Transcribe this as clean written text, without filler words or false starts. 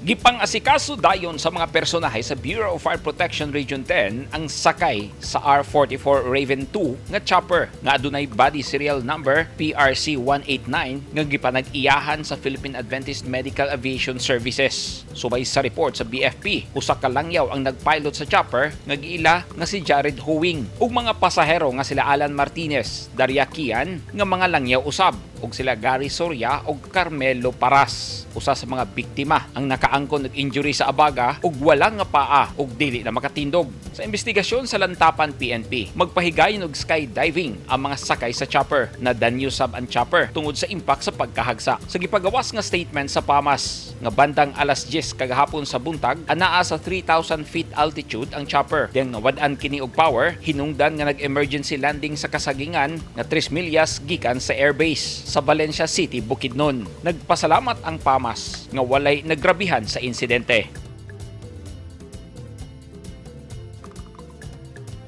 Gipang-asikaso dayon sa mga personahe sa Bureau of Fire Protection Region 10 ang sakay sa R-44 Raven 2 nga chopper nga adunay body serial number PRC 189 nga gipanag-iyahan sa Philippine Adventist Medical Aviation Services. Subay sa report sa BFP, usa ka langyaw ang nagpilot sa chopper nga giila nga si Jared Hoeing ug mga pasahero nga sila Alan Martinez, Daria Kian nga mga langyaw usab ug sila Gary Soria ug Carmelo Paras. Usa sa mga biktima ang nakaangkon og injury sa abaga ug wala nga paa ug dili na makatindog. Sa investigasyon sa Lantapan PNP, magpahigayon og skydiving ang mga sakay sa chopper. Nadanyo sab ang chopper tungod sa impact sa pagkahagsa. Sa gipagawas nga statement sa PAMAS, nga bandang alas 10 kagahapon sa buntag, anaa sa 3,000 feet altitude ang chopper. Diyang nawad-an kini og power, hinungdan nga nag-emergency landing sa kasagingan nga 3 milyas gikan sa airbase sa Valencia City, Bukidnon. Nagpasalamat ang PAMAS nga walay nagrabihan sa insidente.